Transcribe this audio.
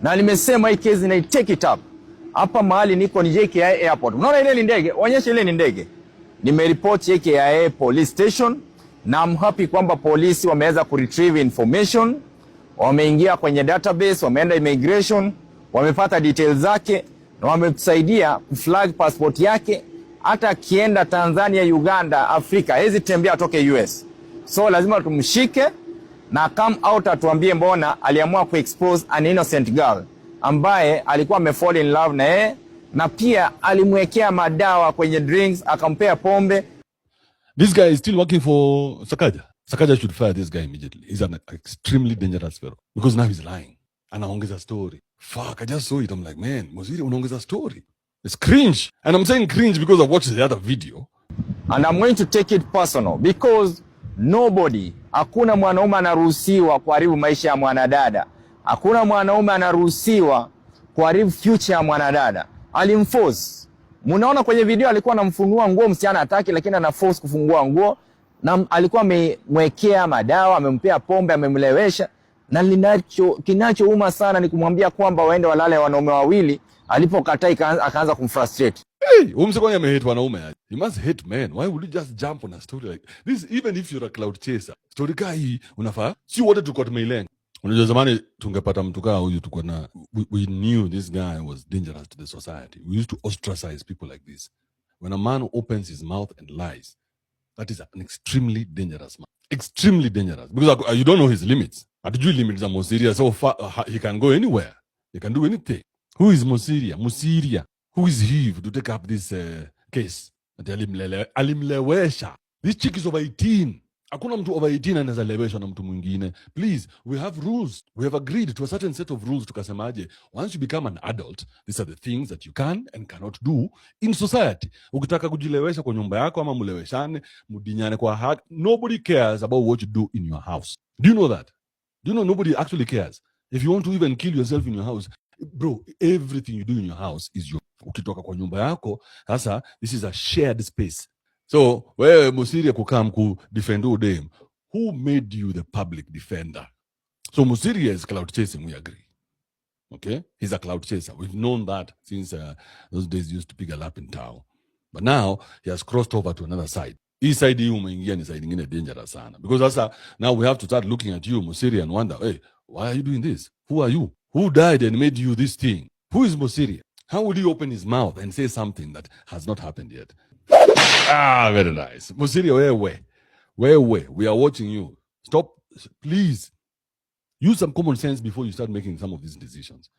Na nimesema hii kesi na take it up. Hapa mahali niko ni JKIA Airport. Unaona ile ni ndege? Onyesha ile ni ndege. Nimeripoti JKIA Police Station na I'm happy kwamba polisi wameweza kuretrieve information, wameingia kwenye database, wameenda immigration, wamepata details zake na wametusaidia kuflag passport yake. Hata akienda Tanzania, Uganda, Afrika, hawezi tembea atoke US. So lazima tumshike na come out atuambie mbona aliamua kuexpose an innocent girl ambaye alikuwa amefall in love na yeye, na pia alimwekea madawa kwenye drinks, akampea pombe. This guy is still working for Sakaja. Sakaja should fire this guy immediately. He's an extremely dangerous fellow because now he's lying. Anaongeza story. Fuck, I just saw it. I'm like, man, Mosiria unaongeza story. It's cringe. And I'm saying cringe because I watched the other video. And I'm going to take it personal because nobody, hakuna mwanaume anaruhusiwa kuharibu maisha ya mwanadada. Hakuna mwanaume anaruhusiwa kuharibu future ya mwanadada. Alimforce. Munaona kwenye video alikuwa anamfunua nguo, msichana hataki, lakini ana force kufungua nguo, na alikuwa amemwekea madawa, amempea pombe, amemlewesha. Na kinachouma sana ni kumwambia kwamba waende walale wanaume wawili. Alipokataa akaanza kumfrustrate. Hey, huyu msee kwani amehate wanaume aje? You must hate men. Why would you just jump on a story like this? Even if you're a clout chaser, story kaa hii unafaa, si wote tulikuwa tumeilenga. Unajua zamani tungepata mtu kaa huyu tulikuwa na we knew this guy was dangerous to the society. We used to ostracize people like this. When a man opens his mouth and lies, that is an extremely dangerous man. Extremely dangerous because you don't know his limits. Hatujui limits za Mosiria, so far he can go anywhere. He can do anything. Who is Mosiria? Mosiria. Who is he to take up this case? Ati alimlewesha. This chick is over 18. Hakuna mtu over 18 anaweza leweshwa na mtu mwingine. Please, we have rules. We have agreed to a certain set of rules. Tukasemaje? Once you become an adult, these are the things that you can and cannot do in society. Ukitaka kujilewesha kwa nyumba yako ama muleweshane, mudinyane kwa hug, nobody cares about what you do in your house. Do you know that? Do you know nobody actually cares? If you want to even kill yourself in your house, bro, everything you do in your house is your, ukitoka kwa nyumba yako sasa, this is a shared space. So wewe Musiria kukam ku defend huyu dem, who made you the public defender? So Musiria is clout chasing, we agree. Okay, he's a clout chaser. We've known that since those days he used to pick a lap in town, but now he has crossed over to another side. Hii side hii umeingia ni side ingine dangerous sana, because sasa now we have to start looking at you, Musiria, and wonder, hey, why are you doing this? Who are you? Who died and made you this thing? Who is Musiria? How would he open his mouth and say something that has not happened yet? Ah, very nice. Musiria, wewe wewe, we are watching you. Stop, please. Use some common sense before you start making some of these decisions.